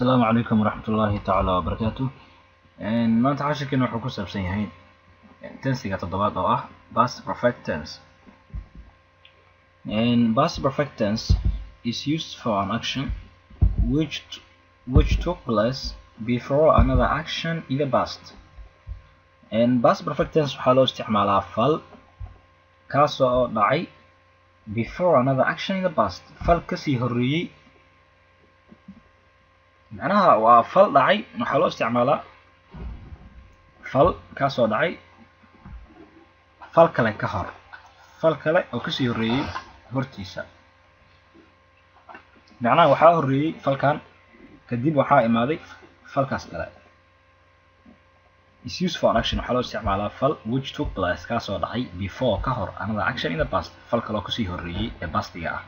Asalaamu calaykum waraxmatullaahi tacaala wabarakaatu. Maanta cashirkeena wuxuu ku saabsan yahay tensiga toddobaad oo ah past perfect tense. Past perfect tense is used for an action which took place before another action in the past. Past perfect tense waxaa loo isticmaalaa fal kaasoo dhacay before another action in the past, fal kasii horreeyey. Macnaha waa fal dhacay, waxaa loo isticmaalaa fal kaasoo dhacay fal kale ka hor, fal kale oo kasii horreeyey hortiisa. Macnaha waxaa horreeyey falkan, kadib waxaa imaaday falkaas kale. Is used for an action, waxaa loo isticmaalaa fal, which took place, kaasoo dhacay, before, ka hor, another action in the past, fal kale oo kasii horreeyey ee pastiga ah.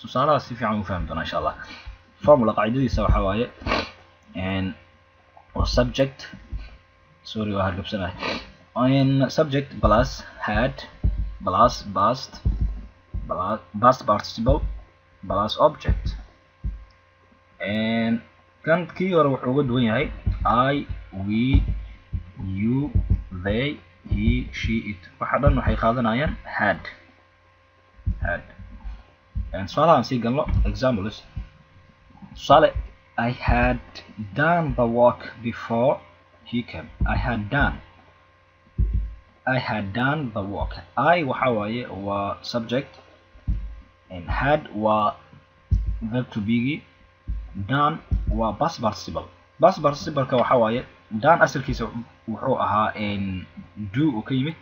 Tusaalahaas si fiican u fahmi doonaa, insha Allah. Formula, qaacidadiisa waxaa waaye waa subject, sorry, waa hargabsanahay, subject plus had plus past plus past participle plus object. Kan kii hore wuxuu uga duwan yahay I, we, you, they, he, she, it, waxa dhan waxay qaadanayaan had. Had. Tusaalahan sii galno, examples. Tusaale: I had done the work before he came. I had done, I had done the work. I waxa waaye waa subject and had waa verb to be, done waa past participle. Past participle-ka waxa waaye done asalkiisa wuxuu ahaa do uu ka yimid,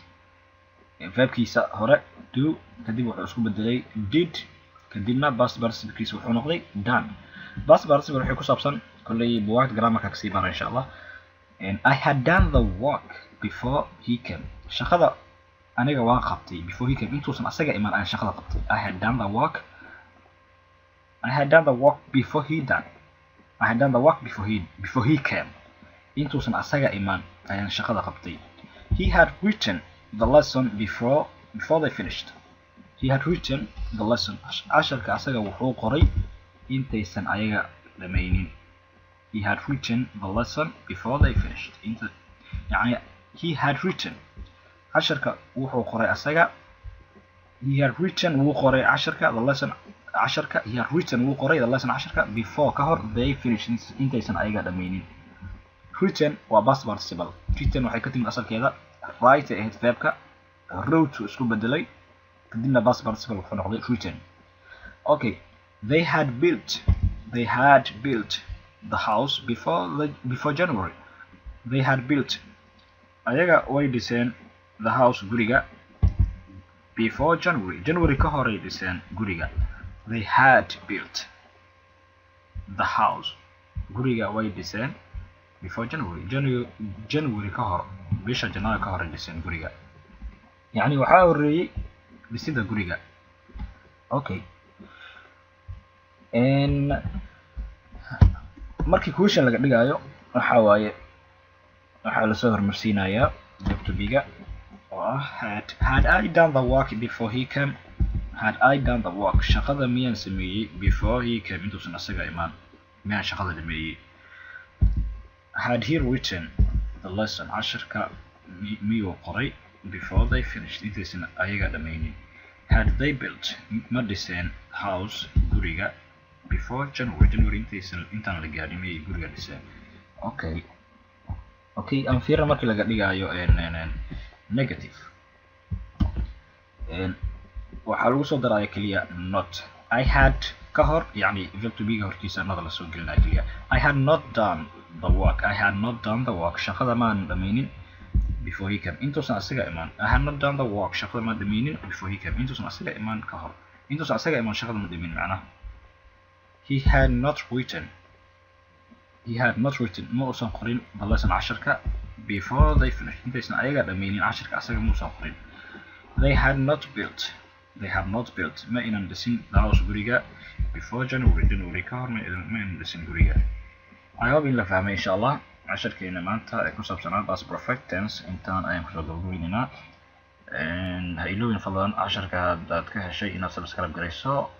verbkiisa hore do, kadib wuxuu isku bedelay did, kadibna past participle-kiisa wuxuu noqday done. Past participle waxay ku saabsan kolley buugaagta grammarka kasii bara, insha Allah. I had done the work before he came. Shaqada aniga waan qabtay before he came, intuusan asaga iman ayaan shaqada qabtay. I had done the work, I had done the work before he done, I had done the work before he came. Intuusan asaga iman ayaan shaqada qabtay. He had written the lesson before they finished. He had written the lesson, casharka asaga wuxuu qoray intaysan ayaga dhamaynin. He had written the lesson before they finished. Inta yani he had written, casharka wuxuu qoray asaga. He had written, wuu qoray casharka, the lesson, casharka. He had written, wuu qoray, the lesson, casharka, before, ka hor, they finished, intaysan ayaga dhamaynin. Written waa past participle. Written waxay ka timid asalkeeda write ay ahayd verbka, wrote uu isku bedelay, kadibna past participle wuxuu noqday written. Okay, they had built, they had built the house before January. They had built, ayaga way dhiseen, the house, guriga, before January, January ka horay dhiseen guriga. They had built the house, guriga way dhiseen, before January, January, January ka hor, bisha Janaayo ka horay dhiseen guriga. Yani waxaa horeeyey dhisida guriga. Okay, markii question laga dhigayo waxa waaye waxaa lasoo hormarsiinayaa verb to be-ga oo ah had. Had I done the work before he came? Had I done the work, shaqada miyaan sameeyey, before he came, intuusan asaga imaan miyaan shaqada dhameeyey? Had he written the lesson, casharka miyuu qoray, before they finished, intaysan ayaga dhammaynin? Had they built, ma dhiseen, house, guriga, before January, January intaysan, intaan la gaadhin miyay guriga dhiseen? Okay, aan fiirina markii laga dhigayo negative. Waxaa lagu soo daraya keliya not. I had ka hor, yani verb to be ga hortiisa not lasoo gelinaya keliya. I had not done the work, I had not done the work, shaqada maan dhammaynin, before he came, intuusan asaga imaan. I had not done the work, shaqada maan dhammaynin, before he came, intuusan asaga imaan ka hor, intuusan asaga imaan shaqada ma dhammaynin macnaha. He had not written, he had not written, ma uusan qorin, the lesson, casharka, before they finished, intaysan ayaga dhammaynin casharka asaga ma uusan qorin. They had not built, they have not built, ma inan dhisin, the house, guriga, before January, January ka hor ma inan dhisin guriga. I hope in la fahmay, insha Allah. Casharkeena maanta ee ku saabsanaa past perfect tense intaan ayaan kusoo gabagabaynaynaa. Ha iloobin fadlan casharka haddaad ka heshay inaad subscribe garayso.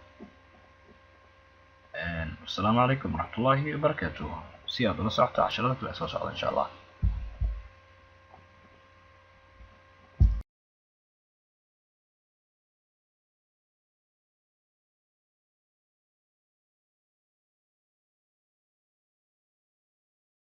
Asalaamu calaykum waraxmatullaahi wabarakaatuh. Si aad ula socoto casharada kale soo socda, insha Allah.